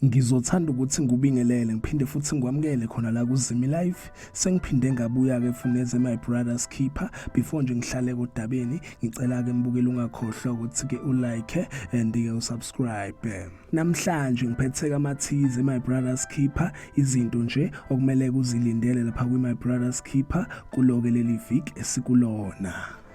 Ngizothanda ukuthi ngikubingelele ngiphinde futhi ngikwamukele khona la kuZimi Live. Sengiphinde ngabuya-ke funeze my brother's keeper. Before nje ngihlale kodabeni, ngicela-ke mbukeli ungakhohlwa ukuthi-ke ulike and-ke usubscribe. Namhlanje ngiphethe amathize my brother's keeper, izinto nje okumele kuzilindele lapha kwi-my brother's keeper kuloke leli viki esikulona.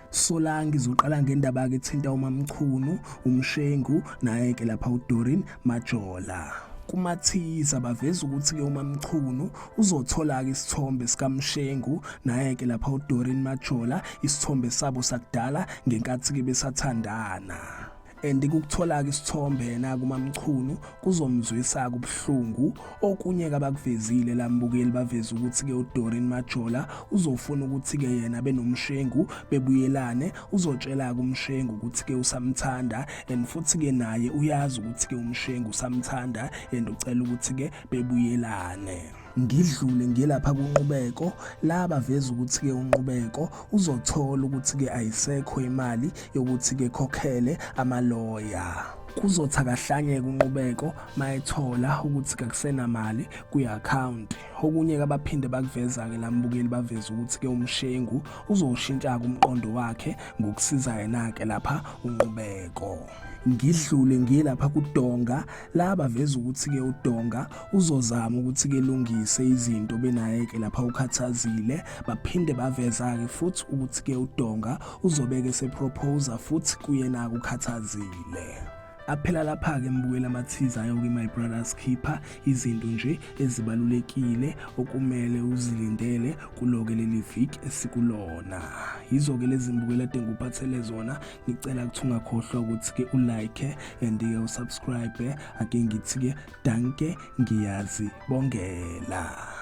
Sola ngizoqala ngendaba-ke ethinta uMamchunu, uMshengu, naye-ke lapha uDorin Majola. Kumathiza baveza ukuthi-ke uMamchunu uzothola-ke isithombe sikaMshengu naye-ke lapha uDorin Majola, isithombe sabo sakudala ngenkathi-ke besathandana. And ukuthola-ke isithombe yena kuMamchunu kuzomzwisa-ke ubuhlungu. Okunye-ke abakuvezile la mbukeli, baveza ukuthi-ke uDorin Majola uzofuna ukuthi-ke yena benoMshengu bebuyelane. Uzotshela-ke uMshengu ukuthi-ke usamthanda and futhi-ke naye uyazi ukuthi-ke uMshengu usamthanda and ucela ukuthi-ke bebuyelane. Ngidlule ngiye lapha kuNqubeko, la baveza ukuthi-ke uNqubeko uzothola ukuthi-ke ayisekho imali yokuthi-ke khokhele amaloya. Kuzothi akahlanyeke uNqubeko mayethola ukuthi kakusenamali kwi-akhawunti. Okunye-ke abaphinde bakuveza-ke la mbukeli, baveza ukuthi-ke uMshengu uzowushintsha-ke umqondo wakhe ngokusiza yena-ke lapha uNqubeko. Ngidlule ngiye lapha kuDonga, la baveza ukuthi-ke uDonga uzozama ukuthi-ke lungise izinto benaye-ke lapha ukhathazile. Baphinde baveza-ke futhi ukuthi-ke uDonga uzobeke seproposa futhi kuyena-ke ukhathazile. Aphela lapha-ke mbukela amathiza ayo my brother's keeper, izinto nje ezibalulekile okumele uzilindele kuloke leli viki esikulona. Yizo-ke lezi mbukelo ade ngikuphathele zona. Ngicela ukuthi ungakhohlwa ukuthi-ke ulike and-ke usubscribe. Ake ngithi-ke danke, ngiyazibongela.